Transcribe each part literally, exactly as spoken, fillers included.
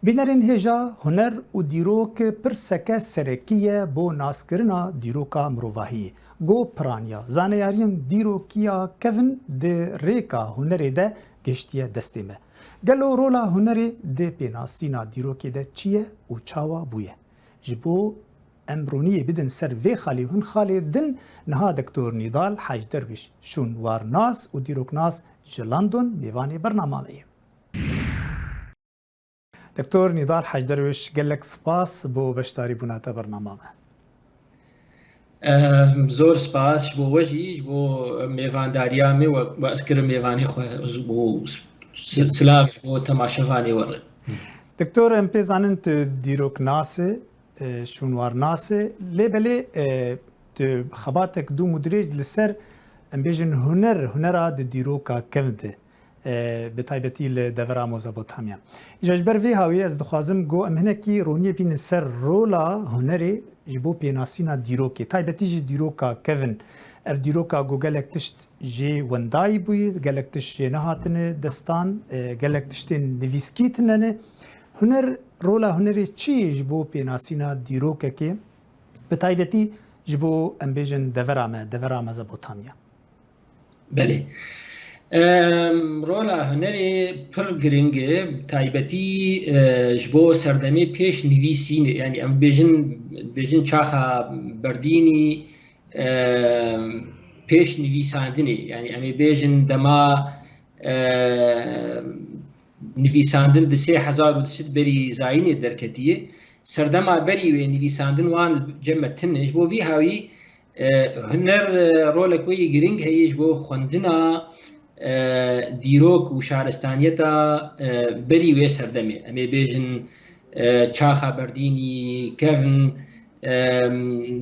Bînerên hêja, huner û dîrok pirseke serekî ye bo naskirina dîroka mirovahiyê. Go piraniya zaneyariyên dîrokiya kevin di rêka hunerê de gihiştiye destê me. Gelo rola hunerê di pênasîna dîrokê de çi ye û çawa bûye? Ji bo em roniyê bidin ser vê xalê û hin xalê din, niha Doktor Nîdal Hec Derwîş, şûnwarnas û dîroknas ji London mêvanê bernama me ye. Doktor Nîdal Hec Derwîş, gelek spas bo beşdarîbûna te bernama me. Em, zor spas ji bo we jî, ji bo mêvandariya me, we, we ez kirim mêvanê xwe û s-, s-, silav ji bo temaşevanê we re. Doktor, em pê zanin tu dîroknas î, e, şûnwarnas î, lê belê, e, tu xebatek dûm û dirêj li ser, em bêjin, huner, hunera di dîroka kevin de, e, bi taybetî li devera Mezopotamya. Îja ji ber vê hawî ez dixwazim ku em hinekî roniyê bînin ser rola hunerê ji bo pênasîna dîrokê, taybetî jî dîroka kevin. Ev dîroka ku gelek tişt jê wendayî bûyî, gelek tişt jê nehatine destan, e, gelek tiştên nivîskî tine ne. Huner, rola hunerê çi ye ji bo pênasîna dîrokekê? Bi taybetî ji bo, em bêjin, devera me, devera Mezopotamya. Belê. Em, rola hunerê pir giring e, taybetî, e, ji bo serdemê pêş nivîsînê, yanî em bêjin, bêjin çaxa berdînî, e, pêş nivîsandinê, yanî em ê bêjin dema, e, nivîsandin di sê hezar û du sed berî zayînê derketiye. Serdema berî wê nivîsandin wan li cem me tune. Ji bo vî hawî, e, huner, e, rolek wê yê giring heye ji bo xwendina, e, dîrok û şaristaniyeta, e, berî wê serdemê. Em ê bêjin, e, çaxa berdînî kevn, e,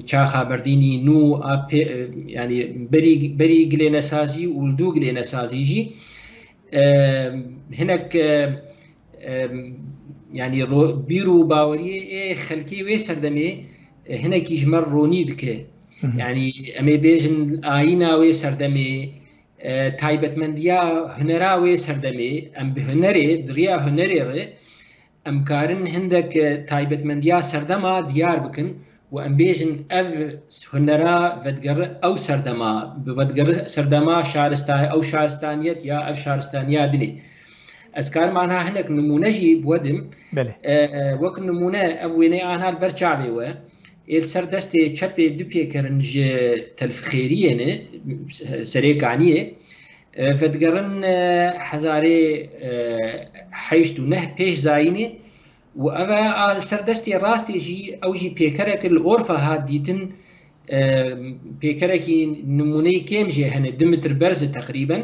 çaxa berdînî nû a pê, e, yanî berî, berî gilênesazî û li dû gilênesazî jî. E, hinek, e, e, yanî ro-, bîr û baweriyê ê xelkê wê serdemê, e, hinekî ji me ronî dike. Hı hı. Yanî em ê bêjin ayîna wê serdemê, e, taybetmendiya hunera wê serdemê, em bi hunerê, di riya hunerê re, em karin hindek, e, taybetmendiya serdema diyar bikin û em bêjin ev hunera vedigere ew serdema, bi vedigere serdema şarista-, ew şaristaniyet ya ev şaristaniya dinê. Ez karim anha hinek nimûne jî bi we dim. Belê. E, e, wek nimûne ev wêneyê anha li ber çavê we. Ê li ser destê çepê du pêker in ji Telfxêriyê ne, Serê Kaniyê. E, vedigerin, e, hezarê, e, heşt û neh pêş zayînê û ev e a li ser destê rastê jî, ew jî pêkerek li Orfa hat dîtin, e, pêkerekî nimûneyî kêm jê hene, du metr berz e teqrîben.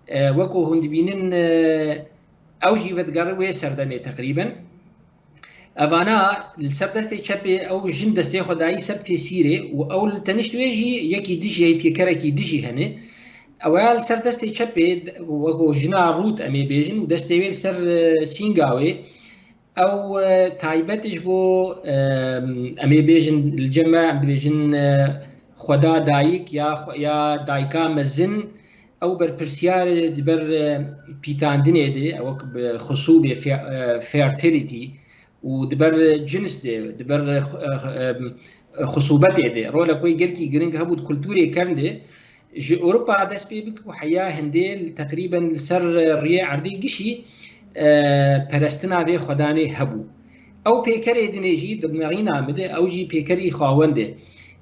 E, weko hûn dibînin, e, ew jî vedigere wê serdemê teqrîben. Evana li ser destê çepê ew jin destê xwe dayî ser pêsîrê û ew li tenişt wê jî yekî dijî heye, pêkerekî dijî hene. Ew ya li ser destê çepê, weko jina rût em ê bêjin, û destê wê li ser, e, sînga wê. Ew, e, taybet ji bo, e, em ê bêjin li cem me, em dibêjin, e, xweda dayik ya xwe-, ya dayika mezin, ew berpirsiyar e di ber, e, pîtandinê de, ew wek bi xisûbê fe-, e, fertility, û di ber cins de, di ber, e, e, xisûbetê de rolek wê gelkî giring hebû di kultûrê kevn de. Ji Ewropa dest pê bike û heya hindê li teqrîben li ser riyê erdê gişî, e, perestina vê xwedanê hebû. Ew pêkerê dinê jî di nerîna min de, ew jî pêkerî xawend e.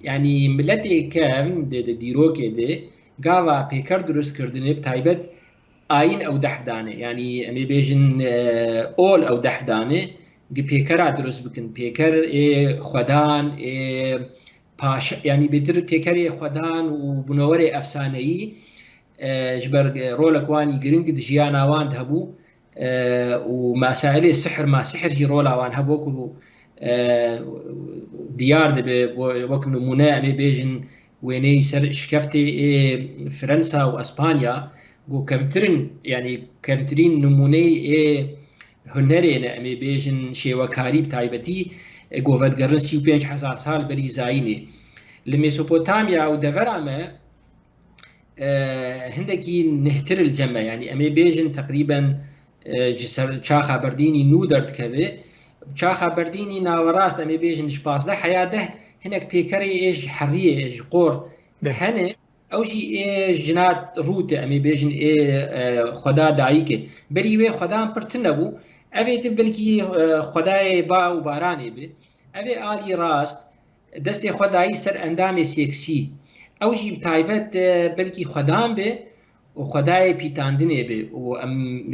Yanî miletê kevn di, di dîrokê de gava pêker dirust kirdinê, bi taybet ayîn ew deh dane. Yanî em ê bêjin, e, ol ew deh dane, gi pêkera dirust bikin. Pêker ê xwedan, ê paş-, yanî bêtir pêkerê xwedan û bunewerê efsaneyî, e, ji ber, e, rolek wan î giring di jiyana wan de hebû, e, û mesailê sihr, ma sihr jî rola wan hebû ku, e, diyar dibe, bo-, wek nimûne em ê bêjin wêneyî ser şikeftê ê Fransa û Espanya, ku kevtirin, yanî kevtirîn nimûneyê ê hunerê ne, em ê bêjin şêwekarî bi taybetî, e, ku vedigerin sî û pênc hezar sal berî zayînê. Li Mesopotamya û devera me, e, hindekî nihtir li cem me, yanî em ê bêjin teqrîben, e, ji ser çaxa Berdînî nû derdikeve. Çaxa Berdînî nawerast, em ê bêjin ji pazdeh heya deh hinek pêkerê ê ji heriyê, ê ji qor hene. Ew jî ê jina rût e, em ê bêjin ê, e, xweda dayik e. Berî wê xwedan pir tune bû. Ev ê di belkî, e, xwedayê ba û baranê bi. Ev ê alî rast destê xwe dayî ser endamê seksî. Ew jî bi taybet, e, belkî xwedan be û xwedayê pîtandinê be û em,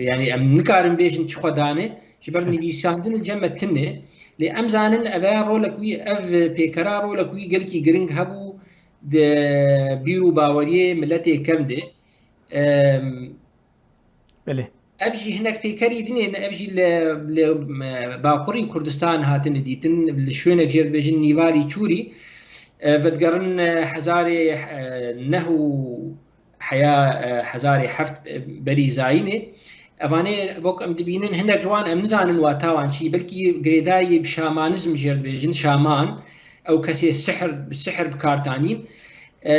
yanî em nikarin bêjin çi xwedan e, ji ber nivîsandin li cem me tune. Lê em zanin ev e rolek wî, ev pêkera rolek wî gelkî giring hebû di bîr û baweriyê miletê kevn de. Em, Belê. Ev jî hinek pêkerî din ên, ev jî li, li, e, Bakurî Kurdistan hatine dîtin, li şwênek jê dibêjin Nîvalî Çûrî, e, vedigerin, e, hezarê, e, neh û heya, e, hezarê heft, e, berî zayînê. Evanê wek em dibînin, hinek ji wan em nizanin wata wan çi, belkî girêdayî bi şamanizm jê dibêjin, şaman, ew kesê sihir, bi sihir bi kar tanîn, e,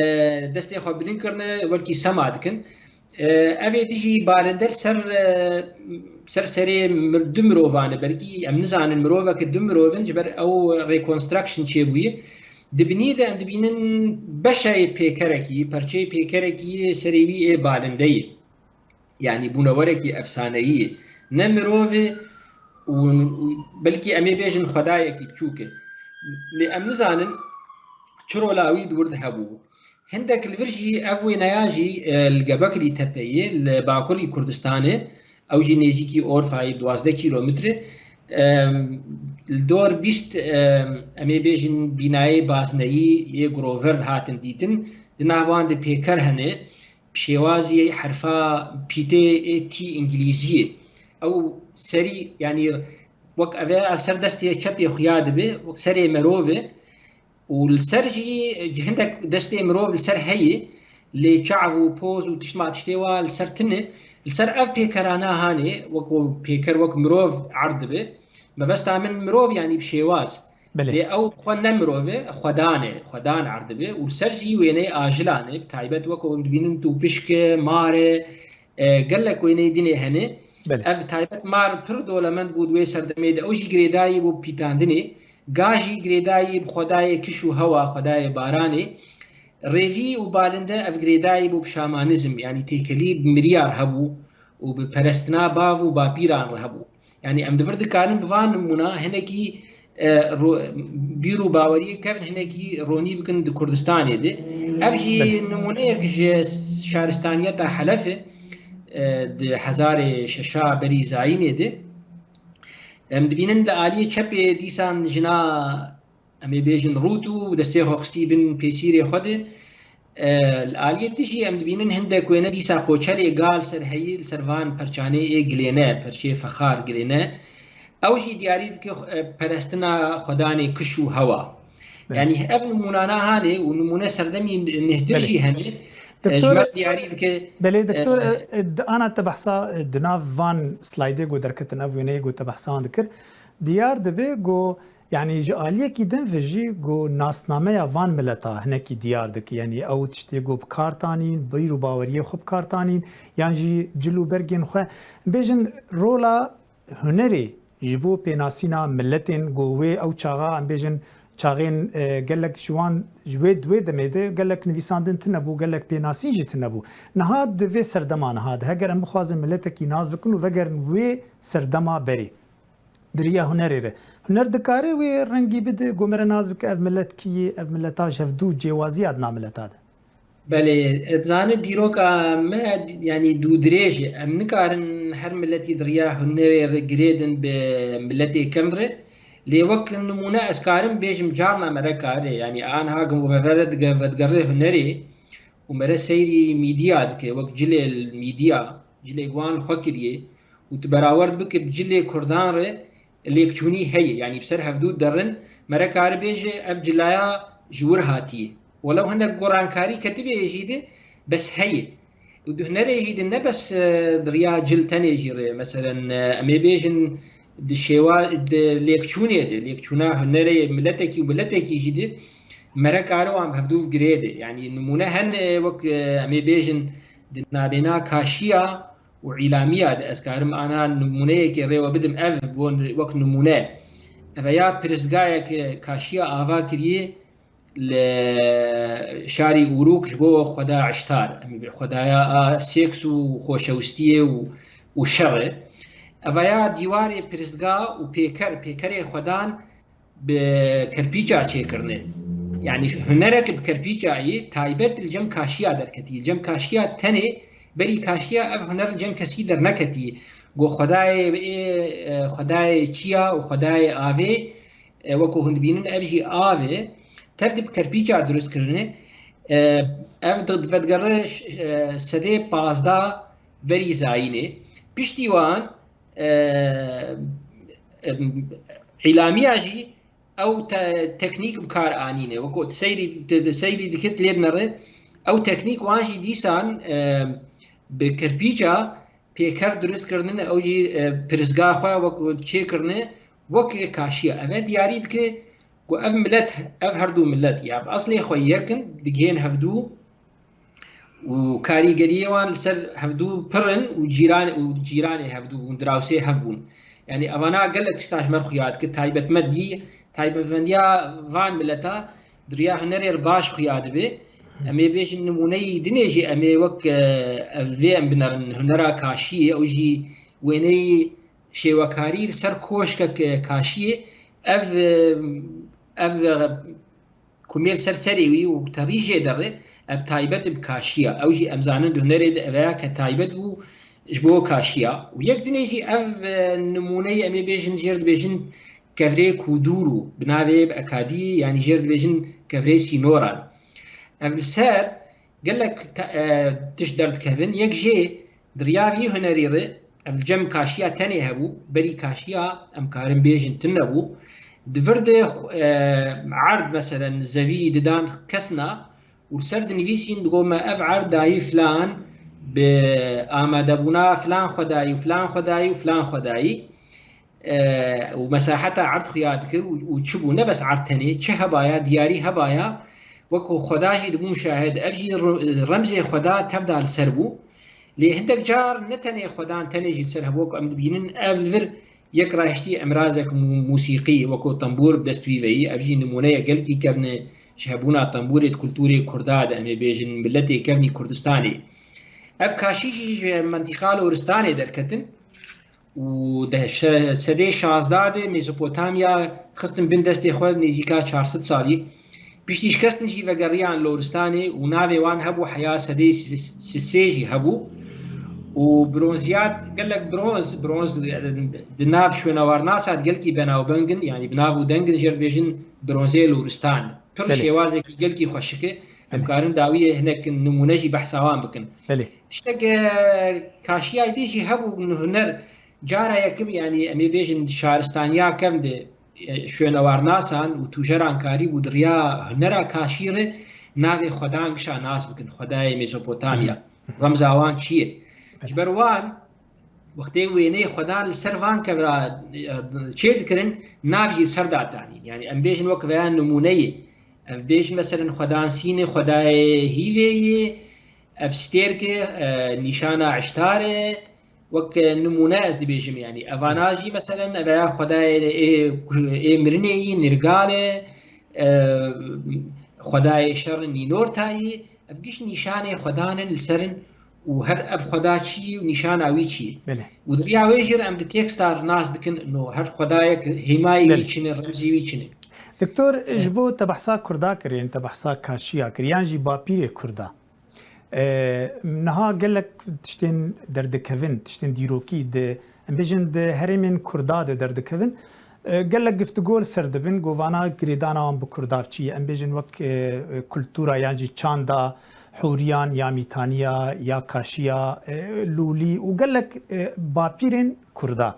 destê xwe bilind kirine, welkî sema dikin. E, ev ê dijî balinde li ser, e, ser serê mir-, du mirovan e. Belkî em nizanin miroveke du mirov in, ji ber ew reconstruction çêbûye. Di binî de em dibînin beşeyê pêkerekî, perçeyê pêkerekî serê wî ê balinde ye. Yanî bûnewerekî efsaneyî ye. Ne mirov e û, û belkî em ê bêjin xwedayekî biçûk e. Lê em nizanin çi rola wî di wir de hebû. Hindek li vir jî ev wêneya jî, e, li Gebekirî Tepeyê, li bakurî Kurdistanê, ew jî nêzîkî Orfayê, duwazdeh kîlometre, e, li dor bîst, e, em ê bêjin bînayê bazneyî yê Grover hatin dîtin. Di nav wan de pêker hene, bi şêwazî herfa pîtê ê tî îngilîziyê. Ew serî, yanî wek ev e, ser destê çepê xuya dibe, wek serê merov e. Û li ser jî hindek destê mirov li ser heye, lê çav û poz û tiştma tiştê wa li ser tune. Li ser ev pêkerana hanê, wek pêker, wek mirov erd dibe. Mebesta min mirov, yanî bi şêwaz. Belê. Lê ew xwe ne mirov e, xwedan e, xwedan erd dibe. Û li ser jî wêneyê ajilan e, bi taybet wek hûn dibînin tûpişk e, mar e, e, gelek wêneyê dinê hene. Belê. Ev taybet mar pir dolemend bû di wê serdemê de. Ew jî girêdayî bû pîtandinê. Ga jî girêdayî bi xwedayê kiş û hewa, xwedayê baranê. Rêvî û balinde ev girêdayî bû bi şamanizm, yanî têkelî bi miryar hebû û bi perestina bav û bapîran re hebû. Yanî em di vir dikarin bi van nimûna hinekî, e, ro-, bîr û baweriyê kevn hinekî ronî bikin di Kurdistanê de. Ev jî Belê. nimûneyek ji şaristaniyeta Helefê, e, di hezarê şeşa berî zayînê de. Em dibînin di aliyê çepê dîsan jina, em ê bêjin rût û destê xwe xistî bin pêsîrê xwe de. E, li aliyê dijî em dibînin hindek wêne dîsa qoçelê ga li ser heyî, li ser van perçanê ê gilêne, perçê fexar gilêne. Ew jî diyarî dike xwe-, e, perestina xwedanê kiş û hewa. Evet. Yanî ev nimûnana hanê û nimûne serdemî nêhtir Belê. jî hene. E, ji Doktor, me diyarî dike, belê, e, doktor, e, e, di ana te behsa, e, di nav van slaydê ku derketin, ev wêneyê ku te behsa wan dikir, diyar dibe ku, yanî ji aliyekî din ve jî ku nasnameya van mileta hinekî diyar dike. Yanî ew tiştê ku bi kar tanîn, bîr û baweriyê xwe bi kar tanîn, yan jî cil û bergên xwe. Bêjin rola hunerê ji bo pênasîna miletên ku wê ew çaxa, em bêjin, çaxên, e, gelek ji wan, ji wê, di wê demê de gelek nivîsandin tune bû, gelek pênasîn jî tune bû. Niha di vê serdema niha de, heger em bixwazin miletekî nas bikin û vegerin wê serdema berê, di riya hunerê re, huner dikare wê rengî bide, ku me re nas bike ev milet kî ye, ev mileta ji hevdû cêwaziya di nav mileta de? Belê, ez zanim dîroka me, yanî dûdirêj e. Em nikarin her miletî di riya hunerê re girêdin bi miletê kevn re. Lê wek nimûne ez karim bêjim, carna me re kare, yanî aniha ku me vere dige-, vedigere hunerê û me re seyrî mîdya dike, wek cilê mîdya, cilê wan li xwe kiriye û tu berawerd bike bi cilê kurdan re, lêkçûnî heye, yanî bi ser hevdû derin, me re kare bêje ev cilaya ji wir hatiye. Welew hinek gorankarî ketibê jî de, bes heye. Û di hunerê jî de ne bes, e, di riya cil tenê jî re, meselen, e, em ê bêjin di şêwa-, di lêkçûnê de, lêkçûna hunerê miletekî û miletekî jî de me re kare wan bi hevdû girê de. Yanî nimûne hene, wek, e, em ê bêjin di nabêna kaşiya û îlamiya de ez karim ana nimûneyekê rê we bidim, ev bon wek nimûne. Eve ya pirsgayek kaşiya ava kiriye li şarî Uruk ji bo xweda Îştar, em ê bê xwedaya a sêks û xoşewistiyê û, û şerê. Eva ya dîwarê pirsga û pêker, pêkerê xwedan bi kerpîça çêkirine. Yanî hunerek bi kerpîça yî taybet li cem kaşiya derketî. Li cem kaşiya tenê, berî kaşiya ev huner li cem kesî derneketî. Go xwedayê ê, e, xwedayê çiya û xwedayê avê, e, wekû hûn dibînin ev jî av e. Tev di bi kerpîça dirust kirine. E, ev di, divedigere ş-, e, sedê pazdeh berî zayînê. Piştî wan, e, em, îlamiya jî ew te-, teknîk bi kar anîne. Wekû tu seyrî, tu, tu seyrî dikit lê dinere, ew teknîk wan jî dîsan, e, bi kirpîça pêker dirust kirine, ew jî, e, pirsga xwe wekû çêkirine, wek kaşiya. Eve diyarî dike ku ev milet, ev her du milet ya bi eslê xwe yek in, digihên hevdû û karîgeriyê wan li ser hevdû pir in û cîran, û cîranê hevdû bûn, dirawsê hev bûn. Yanî evana gelek tişta ji me re xuya dike, taybetmendî, taybetmendiya van mileta di riya hunerê re baş xuya dibe. Em ê bêjin nimûneyî dinê jî em ê wek, e, ev vê em binerin hunera kaşiyê, ew jî wêneyî şêwekarî li ser koşkek, e, kaşiyê. Ev, e, ev, e, ku mêr ser serê wî û terî jê derê, ev taybet bi kaşiya. Ew jî em zanin di hunerê de eveya ke taybet bû ji bo kaşiya. Û yek dinê jî ev, e, nimûneyê em ê bêjin, jêr dibêjin kevrê kûdûr û bi navê bi ekadî, yanî jêr dibêjin kevrê sînoran. Ev li ser gelek te-, e, tişt derdikevin. Yek jê di riya vî hunerî re ev li cem kaşiya tenê hebû, berî kaşiya em karin bêjin tune bû. Di vir de, e, erd, meselen, zevî didan kesna û li ser dinivîsîn, digot me ev erd dayî filan bi amadebûna filan xwedayî û filan xwedayî û filan xwedayî. E, û mesaheta erd xuya dikir û, û çi bû, ne bes erd tenê, çi hebaya, diyarî hebaya, wekû xweda jî dibûn şahid. Ev jî ru-, remzê xweda tevda li ser bû. Lê hindek car ne tenê xwedan tenê jî li ser hebû, wekû em dibînin ev li vir yek rahiştî emrazek mû-, mûsîqî, wekû tembûr bi dest wî veyî. Ev jî nimûneya gelkî kevn e ji hebûna tembûrê di kultûrê kurda de, em ê bêjin miletê kevnî Kurdistanê. Ev kaşî jî ji mentîqa Loristanê derketin. Û di şe-, sedê şazdeh de Mezopotamya xistin bin destê xwe nêzîka çar sed salî. Piştî şikestin jî vegeriyan Loristanê û navê wan hebû heya sedê si-, sisê jî hebû. Û bronziyat, gelek bronz, bronz di nav şwenewarnasa gelkî benawbeng in, yanî bi nav û deng in, jê re dibêjin bronzê Loristan. Pir Belê. şêwazekî gelkî xweşik e. Em Belê. karin dawiyê hinek nimûne jî behsa wan bikin. Belê. Tiştek, e, kaşiyayî dî jî hebû huner. Cara yekim, yanî em ê bêjin şaristaniya kevn de, e, şwenewarnasan û tûjeran karîbû di riya hunera kaşî re navê xwedan gişa nas bikin, xwedayê Mezopotamya. Hı hı. Remza wan çi ye? Ji ber wan, wextê wêneyê xwedan li ser van kevra, e, çê dikirin, nav jî li ser datanîn. Yanî em bêjin wek veya nimûneyê. Em bêjin, meselen, xwedan Sîn e, xwedayê hîvê ye, ev stêrk e, e, nîşana Îştar e, wek, e, nimûne ez dibêjim, yanî. Evana jî, meselen, ev ya xwedayê ê, ê mirinê yî, Nirgal e, e, xwedayê şer Nînorta yî, ev giş nîşanê xwedan in li ser in û her ev xweda çi yî û nîşana wî çi yî. Belê. Û di riya wê jî re em di teksta re nas dikin, no her xwedayek hêmayê Belê. wî çi ne, remzê wî çi ne. Doktor, Evet. ji bo te behsa Kurda kir, yanî te behsa kaşiya kir, yan jî bapîrê Kurda. E, niha gelek tiştên derdikevin, tiştên dîrokî di, em bêjin di herêmên Kurda de derdikevin. E, gelek giftûgo li ser dibin, govana girêdana wan bi Kurda çi ye. Em bêjin wek, e, e, kultura yan jî çanda Hûriyan ya Mîtaniya ya Kaşiya, e, Lûlî û gelek, e, bapîrên Kurda.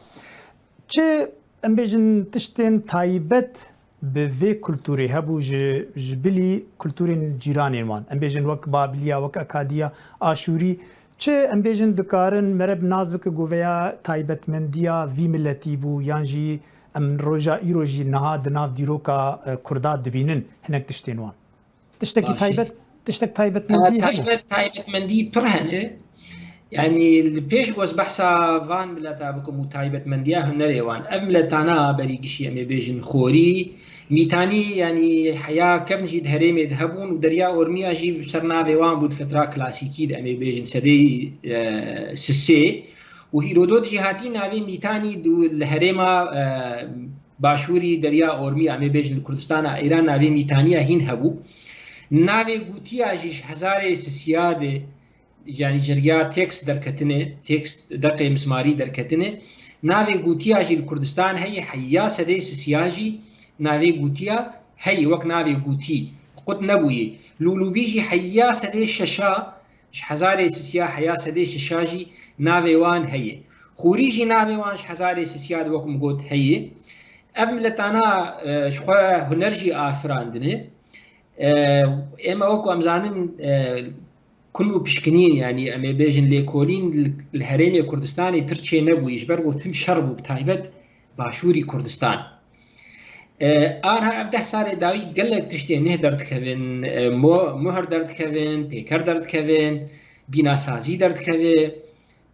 Çi, em bêjin, tiştên taybet bi vê kulturê hebû ji, ji bilî kulturên cîranên wan? Em bêjin wek Babiliya, wek Akadiya, Aşûrî. Çi, em bêjin, dikarin mere bi nas bike ku veya taybetmendiya vî miletî bû, yan jî em roja îro jî niha di nav dîroka, e, Kurda dibînin hinek tiştên wan? Tiştekî Baş e. taybet, tiştek taybetmendî E, hebû? taybet, taybetmendî pir hene. Yanî li pêş ku ez behsa van mileta bikim û taybetmendiya hunerê wan, ev miletana berî gişî em ê bêjin xorî, mîtanî, yanî heya kevn jî di herêmê de hebûn û Derya Ormiya jî ser navê wan bû di fetra klasîkî de, em ê bêjin sedeyî, e, sisê. Û Hîrodot jî hatî navê mîtanî du-, li herêma, e, başûrî Derya Ormiya, em ê bêjin li Kurdistana Îran navê mîtaniya hîn hebû. Navê gûtiya jî ji hezarê sisiya de, yanî ji riya tekst derketine, tekst deqê mismarî derketine. Navê gûtiya jî li Kurdistan heye, heya sedê sisiya jî navê gûtiya heye, wek navê gûtî qut nebûye. Lûlûbî jî heya sedê şeşa, ji hezarê sisiya heya sedê şeşa jî navê wan heye. Xûrî jî navê wan ji hezarê sisiya de wek min got heye. Ev miletana, e, ji xwe huner jî afirandine. E, ême wek em zanin, e, kun û pişkinîn, yanî em ê bêjin lêkolîn li, li herêmê Kurdistanê pir çê nebûyî, ji ber ku tim şer bû, bi taybet başûrî Kurdistan. E, anha ev deh salê dawî gelek tiştê neh derdikevin, e, mo-, muhir derdikevin, pêker derdikevin, bînasazî derdikeve,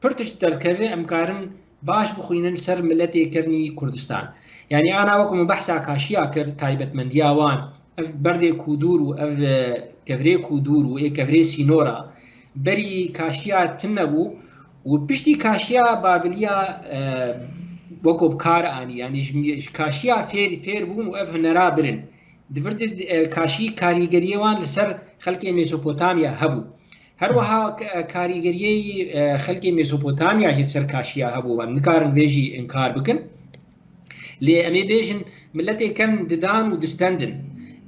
pir tişt derdikeve, em karin baş bixwînin ser miletê kevnî Kurdistan. Yanî ana wek min behsa kaşiya kir, taybetmendiya wan, ev berdê kûdûr û ev, e, kevirê kûdûr û ê kevirê sînora berî kaşiya tune bû û piştî kaşiya Babiliya, e, weko bi kar anî. Yanî ji, ji kaşiya fêr, fêr bûn û ev hunera birin. Di vir de, e, kaşî karîgeriyê wan li ser xelkê Mesopotamya hebû. Her wiha k-, e, karîgeriyê, e, xelkê Mesopotamya jî ser kaşiya hebû. Em nikarin vê jî inkar bikin. Lê em ê bêjin, miletê kevn didan û distendin.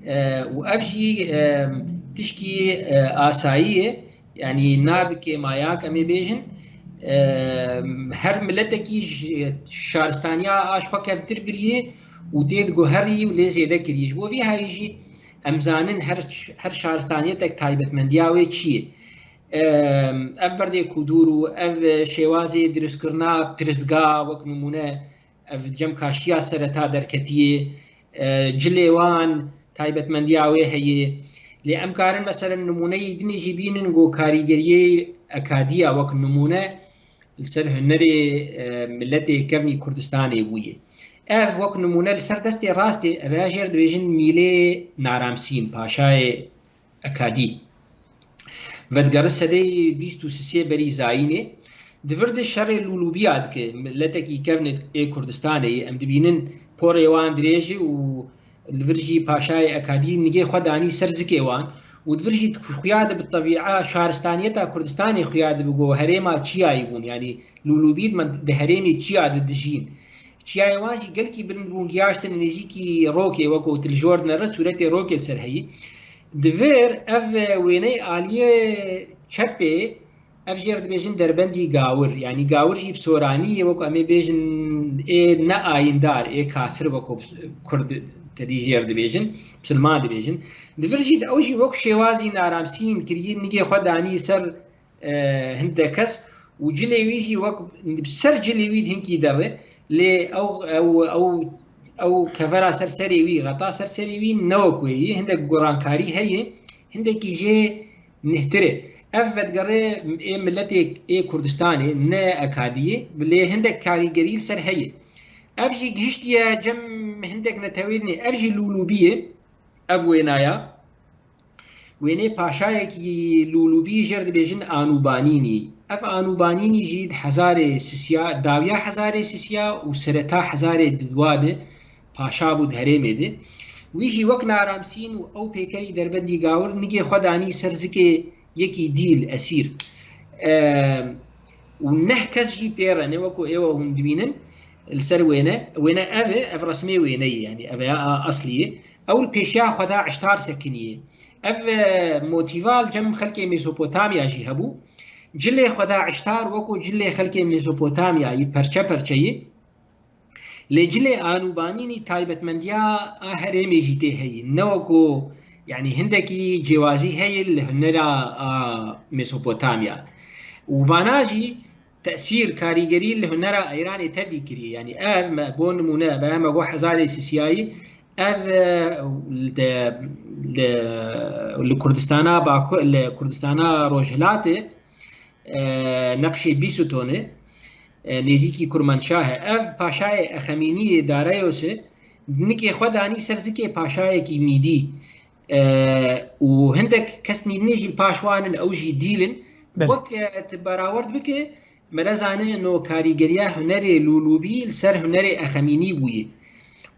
E, û ev jî, e, tişkî, e, asayî ye, yanî nabike mayak, em ê bêjin. E, her miletekî ji şaristaniya a ji xwe kevtir biriyê û tê diguherî û lê zêde kirî. Ji bo vî hayî jî em zanin her, her şaristaniyetek taybetmendiya wê çi ye. E, ev berdê kûdûr û ev şêwazê dirustkirina pirsga, wek nimûne, ev cem kaşiya sereta derketiyê, e, cilê wan taybetmendiya wê heye. Lê em karin, meselen, nimûneyî dinê jî bînin ku karîgeriyê Ekadiya wek nimûne li ser hunerê, e, miletê kevnî Kurdistanê bûye. Ev wek nimûne li ser destê rastê, ev ya jêr dibêjin Mîlê Naramsîn, paşayê Ekadî. Vedigere sedeyê bîst û sisê berî zayînê. Di vir de şerê Lûlûbiya dike, miletekî kevnê ê Kurdistanê ye. Em dibînin porê wan dirêj e û li vir jî paşayê Ekadî nigê xwe danî ser zikê wan û di vir jî xuya dibe tebîa şaristaniyeta Kurdistanê xuya dibe ku herêma çiyayî bûn. Yanî Lûlûbî di herêmê çiya de dijîn. Çiyayê wan jî gelkî bilind bûn, giyaştine nêzîkî rokê, weko tu li jor dinere sûretê rokê li ser heyî. Di vir ev wêneyê aliyê çepê, ev jêr dibêjin derbendî gawir. Yanî gawir jî bi soranî ye, weko em ê bêjin ê ne ayîndar, ê kafir, weko kurd tedî jêr dibêjin, misilman dibêjin. Di vir jî ew jî wek şêwazî Naramsîn kirî, nigê xwe danî ser e, hinde kes û cilê wî jî wek bi ser cilê wî hinkî derê, lê ew, ew, ew, ew kevera ser serê wî, xeta ser serê wî ne wek wê yî, hindek gurankarî heye, hindekî jê nihtir e. Ev vedigere ê miletê ê Kurdistanê, ne Ekadiyê, lê hindek karîgerî li ser heye. Ev jî gihiştiye cem hindek netewêrînê, ev jî Lûlûbî ye, ev wênaya. Wênê paşayekî Lûlûbî jêr dibêjin Anûbanînî. Ev Anûbanînî jî di hezarê sisiya, dawiya hezarê sisiya û sereta hezarê didwa de paşa bû di herêmê de. Wî jî wek Naramsîn û ew pêkerî derbendî gawir nigê xwe danî ser zikê yekî dîl, esîr. Em, û neh kes jî pê re ne, weko êwe hûn dibînin, li ser wêne. Wêne ev e, ev resmê wêneyê, yanî ev e ya a-, eslî ye. Ew li pêşiya xwe da Îştar sekiniye. Ev, e, motîva li cem xelkê Mesopotamya jî hebû. Cilê xwe da Îştar weko cilê xelkê Mesopotamyayî perçe perçe ye. Lê cilê Anûbanînî taybetmendiya a herêmê jî tê heyî. Ne weko, yanî hindekî cêwazî heye li hunera a Mesopotamya. Û vana jî tesîr, karîgerî li hunera Îranê tevî kiriye. Yanî ev me, bo nimûne, me, me got hezarê sisiyayî, ev, e, li, li, li Kurdistana Baku-, li Kurdistana Rojhilatê, e, neqşê Bîsûtonê, e, nêzîkî Kurmendşah e. Ev paşayê Exemînî yê Darayos e, nikê xwe danî ser zikê paşayekî Mîdî. E, û hindek kes nîdinê jî li paş wan in, ew jî dîl in. Belê. Wek, e, tu berawerd bike, me re zane no karîgeriya hunerê Lûlûbî li ser hunerê Exemînî bûye.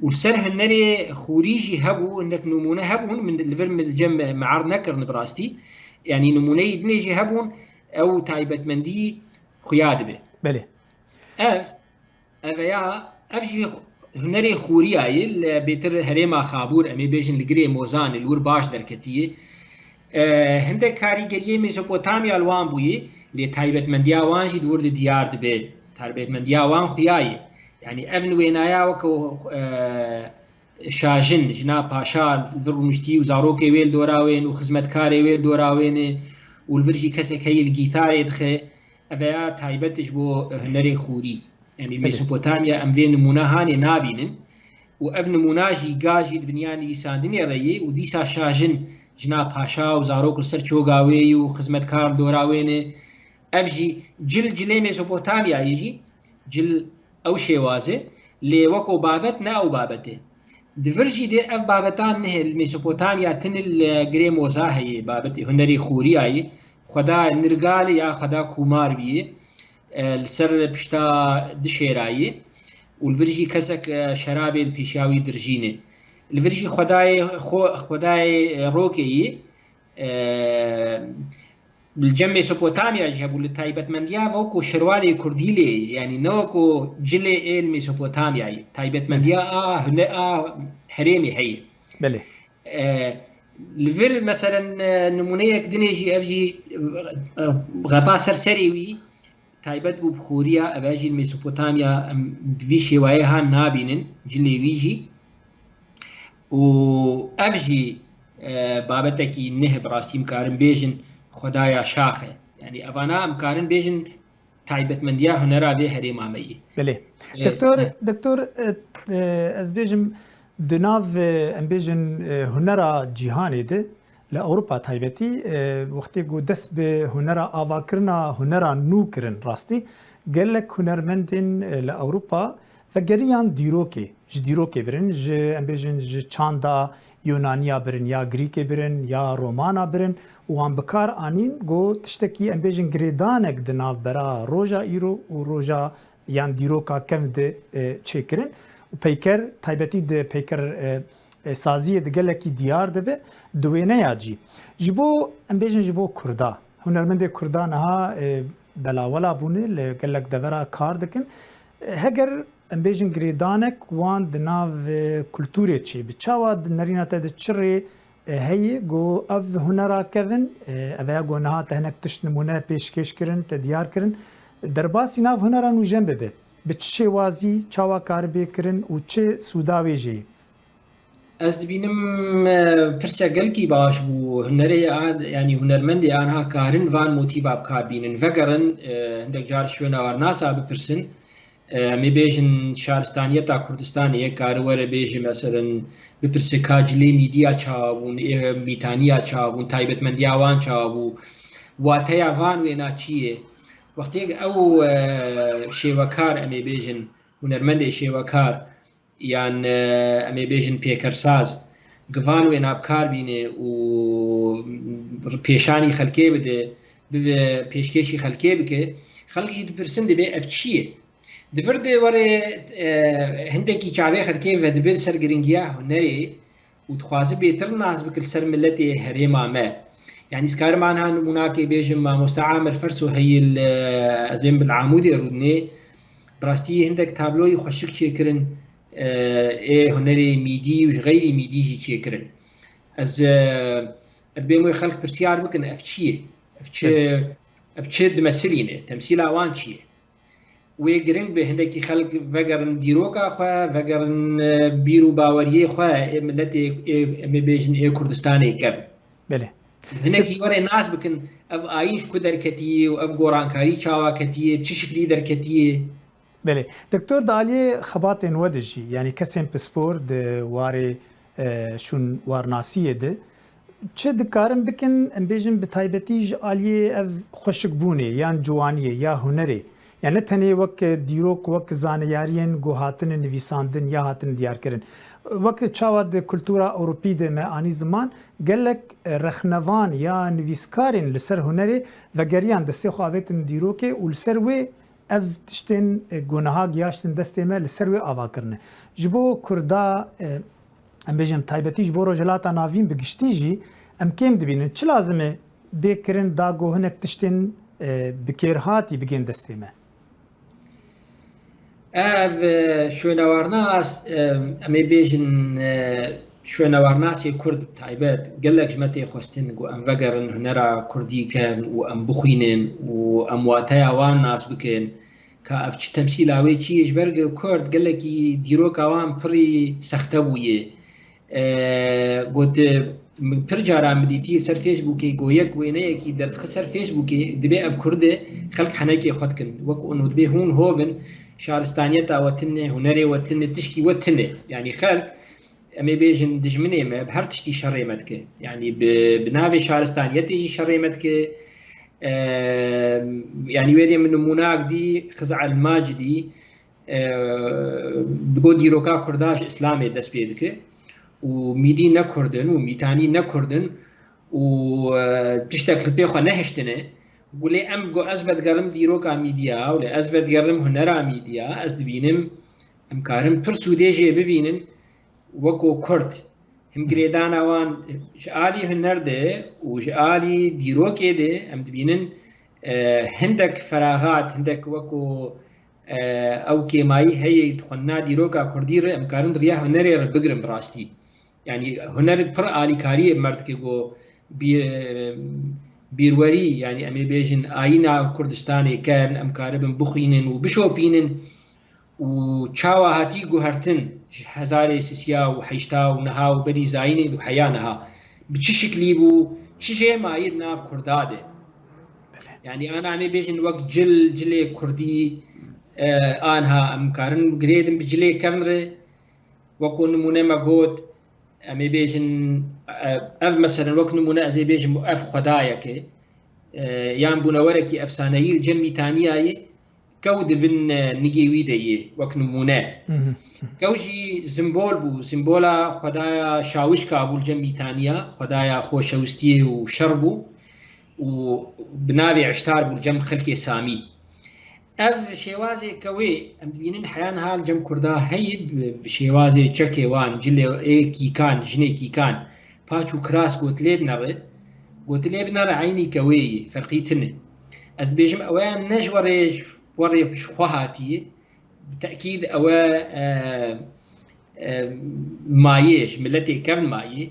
Û li ser hunerê Xûrî jî hebû, hindek nimûne hebûn, min li vir min li cem me, me erd nekirin bi rastî. Yanî nimûneyî dinê jî hebûn, ew taybetmendî xuya dibe. Belê. Ev, ev ya, ev jî hunerê Xûriya ye, li bêtir herêma Xabûr, em ê bêjin li Girê Mozanê, li wir baş derketiye. E, hindek karîgeriyê Mezopotamya li wan bûye, lê taybetmendiya wan jî di wir de diyar dibe. Taybetmendiya wan xuya ye. Yanî ev wênaya weke, e, şajin, jina paşa li vir rûniştî û zarokê wê li dora wê ne û xizmetkarê wê li dora wê ne û li vir jî kesek heye li gîtarê dixe. Ev ya taybet ji bo hunerê Xûrî. Yanî Belê. Mesopotamya em vê nimûna hanê nabînin û ev nimûna jî ga jî di binyanî nivîsandinê re ye û dîsa şajin, jina paşa û zarok li ser çoga wê ye û xizmetkar li dora wê ne. Ev jî cil, cilê Mesopotamyayê jî cil ew şêwaz e, lê weko babet ne ew babet e. Di vir jî de ev babetan nihê li Mesopotamya tine li Girê Moza heye, babetê hunerê Xûriyayê, xweda Nirgalê ya xweda Kûmar bîye, e, li ser pişta dişêrayê û li vir jî kesek, e, şerabê li pêşiya wî dirjîne. Li vir jî xwedayê xwe, xwedayê, e, rokê yî, e, li cem Mesopotamya jî hebû, li taybetmendiya weko şerwalê kurdî lê, yanî ne weko cilê ê li Mesopotamyayê. Taybetmendiya Belê. a hune-, a herêmê heye. Belê. E, li vir, meselen, e, nimûneyek dinê jî, ev jî, e, xeta ser serê wî taybet bû bi Xûriya, ev jî li Mesopotamya em bi vî şêwayê han nabînin, cilê wî jî. Û ev jî, e, babetekî neh bi rastî em karin bêjin xwedaya şax e. Yanî evana em karin bêjin taybetmendiya hunera vê herêma me yê. Belê. E, Doktor, e, Doktor, e, e, ez bêjim di nav, e, em bêjin, e, hunera cîhanê de, li Ewropa taybetî, e, wextê ku dest bi hunera avakirina hunera nû kirin rastî, gelek hunermendên, e, li Ewropa vegeriyan dîrokê, ji dîrokê birin, ji, em bêjin, ji çanda Yunaniya birin, ya Grîkê birin, ya Romana birin û wan bi kar anîn, ku tiştekî, em bêjin, girêdanek di navbera roja îro û roja yan dîroka kevn de, e, çêkirin û peyker, taybetî di peyker, e, e, saziyê de gelekî diyar dibe. Di wêneya cî, ji bo, em bêjin, ji bo Kurda, hunermendê Kurda niha, e, belawela bûne, li gelek devera kar dikin. E, heger, em bêjin, girêdanek wan di nav, e, kulturê çêbe, çawa di nerîna te de çi rê e, heye ku ev hunera kevin, e, ev ya ku niha te hinek tişt nimûne pêşkêş kirin, te diyar kirin, derbasî nav hunera nûjen bibe. Bi çi şêwazî, çawa karibe kirin û çi sûda wê jê ye? Ez dibînim, e, pirse gelkî baş bû. Hunerê a, yanî hunermendê a niha karin van motîfa bi kar bînin. Vegerin, e, hindek car şwêna warnasa bipirsin. E, em ê bêjin şaristaniyeta Kurdistanê, yek kare were bêje, meselen, bipirse ka cilê mîdiya çawa bûn, ê mîtaniya çawa bûn, taybetmendiya wan çawa bû, wateya van wêna çi ye? Wextê ew, e, şêwekar, em ê bêjin, hunermendê şêwekar, yan, e, em ê bêjin pêkersaz, gi van wêna bi kar bîne û pêşanî xelkê bide, bibe pêşkêşî xelkê bike, xelk jî dipirsin, dibê ev çi ye? Di vir de were, e, hindekî çavê xelkê vedibe li ser giringiya hunerê û dixwaze bêtir nas bike li ser miletê herêma me. Yanî, ez karim anha nimûnakê bêjim, mamoste Amir Ferso heye li, ez bêm bi li Amûdê rûdinê, bi rastî hindek tabloyî xweşik çêkirin, e, ê hunerê mîdî û ji xeyrî mîdî jî çêkirin. Ez, e, ez dibêm wê xelk pirsyar bikin, ev çi ye? Ev çi, Evet. ev çi dimesilîne? Temsîla wan çi ye? Wê giring be hindekî xelk vegerin dîroka xwe, vegerin, e, bîr û baweriyê xwe, ê miletê, ê, em ê bêjin, ê Kurdistanê kevn. Belê. Hinekî were nas bikin, ev ayîn ji ku derketiye û ev gorankarî çawa ketiye, bi çi şiklî derketiye? Belê. Doktor, di aliyê xebatên we de jî, yanî kesên pispor di warê, e, şûn warnasiyê de, Çi dikarin bikin, em bêjin bi taybetî ji aliyê ev xweşikbûnê yan ciwaniyê ya hunerê, ya ne tenê wek dîrok, wek zaneyariyên ku hatine nivîsandin ya hatine diyarkirin. Wek çawa di kultura Ewropî de me anî ziman, gelek rexnevan ya nivîskarên li ser hunerê vegeriyan destê xwe avêtin dîrokê û li ser wê ev tiştên, e, ku niha giyaştin destê me li ser wê ava kirine. Ji bo Kurda, e, em bêjin taybetî ji bo Rojhilata Navîn bi giştî jî em kêm dibînin. Çi lazim e bê kirin da ku hinek tiştên, e, bi kêrhatî bigên destê me? Ev, e, şwênewarnas, e, em ê bêjin, e, şwênewarnasê Kurd bi taybet gelek ji me tê xwestin ku em vegerin hunera Kurdî ken û em bixwînin û em wateya wan nas bikin. Ka ev çi temsîla wê çi ye, ji ber ku Kurd gelekî dîroka wan pirî sexte bûye. E, got, e, pir cara min dîtî ser Facebookê, go yek wêneyekî derdixe ser Facebookê, dibê ev Kurd e, xelk henekê xwe dikin. Wek û dibê hûn hov in, şaristaniyeta we tune, hunerê we tune, tişkî we tune. Yanî xelk, em ê bêjin dijminê me, bi her tiştî şerê me dike. Yanî bi, bi navê şaristaniyetê jî şerê me dike. E, yanî wêrê min nimûnak dî, Xiz El Macîdî, e, bi got dîroka Kurda ji Îslamê dest pê dike û mîdî ne Kurd in û mîtanî ne Kurd in û, e, tiştek li pê xwe nehiştine. Got lê em, got ez vedigerim dîroka mîdiya û lê ez vedigerim hunera mîdiya, ez dibînim em karin pir sûdê jê bivînin weko Kurd. Him girêdana wan ji alî huner de û ji alî dîrokê de em dibînin, e, hindek feraxat, hindek weko, e, ew kêmayî heye di xwendina dîroka Kurdî re, em karin di riya hunerê re bigirin bi rastî. Yanî huner pir alîkariyê bi me dike ku bî-, bîrwerî, yanî em ê bêjin ayîna Kurdistanê ken, em karibin bixwînin û bişopînin. û çawa hatî guhertin ji hezarê sisiya û heyşta û niha û berî zayînê û heya niha bi çi şiklî bû, çi jê mayî di nav Kurda de? Belê. Yanî ana em ê bêjin wek cil, cilê Kurdî, e, anha em karin girêdin bi cilê kevn re. Wek ku nimûne me got, em ê bêjin, e, ev meselen wek nimûne ez ê bêjim ev xwedayek e, e, yan bûnewerekî efsaneyî li cem Mîtaniyayê, kew di bin, e, nigê wî de yê, wek nimûne. Hı hı. Kew jî simbol bû, simbola xwedaya şawişka bû li cem Mîtaniya, xwedaya xweşewistiyê û şer bû û bi navê Eştar bû li cem xelkê Samî. Ev şêwazê kewê em dibînin heya niha li cem Kurda heye, bi, bi şêwazê çekê wan, cilê ê kîkan, jinê kîkan, paç û kiras gotilê binere, gotilê binere eynî kewê yê, ferqî tune. Ez dibêjim ewe ne ji werê, werê ji xwe hatiye, bi tekîd ewe, e, e, mayê, ji miletê kevn mayê.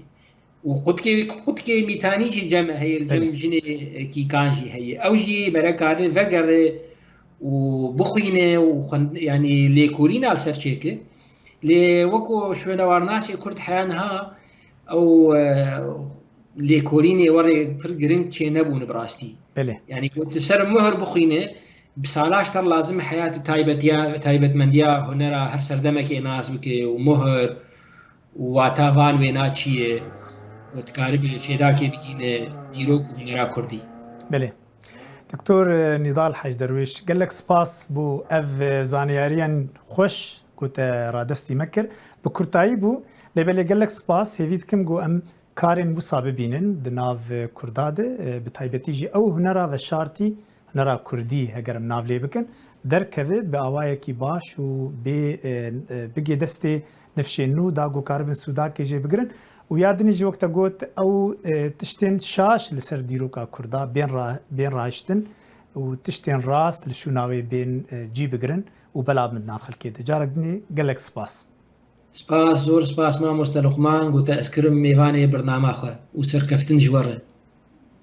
Û qutkê, qutkê Mîtanî jî cem heye, li cem Belê. jinê kîkan jî heye. Ew jî mere karin vegere û bixwîne û xwend-, yanî lêkolîna li ser çêke. Lê weko şwênewarnasê Kurd heya niha ew, e, lêkolînê werê pir giring çê nebûne bi rastî. Belê. Yanî ku tu ser muhir bixwîne, bi sala ji te re lazim e heyatî taybetiya, taybetmendiya hunera her serdemekê nas bike û muhir û wata van wêna çi ye û dikaribin fêdakê bigîne dîrok û hunera Kurdî. Belê. Doktor, e, Nîdal Hec Derwêş, gelek spas bo ev, e, zaneyariyên xweş ku te radestî me kir. Bi kurtayî bû, lê belê gelek spas, hêvî dikim ku em karên wisa bibînin di nav, e, Kurda de, e, bi taybetî jî ew hunera veşartî, hunera Kurdî, heger em nav lê bikin, derkeve bi awayekî baş û bê, e, e, bigê destê nifşên nû da ku karibin sûdakê jê bigirin. Û ya dinê jî wek te got, ew, e, tiştên şaş li ser dîroka Kurda bên ra-, bên rahiştin û tiştên rast li şûna wê bên, e, cî bigirin û bela bidin nav xelkê de. Carek dinê gelek spas. Spas, zor spas mamoste Luqman, ku te ez kirim mêvanê birnama xwe û serkeftin ji we re.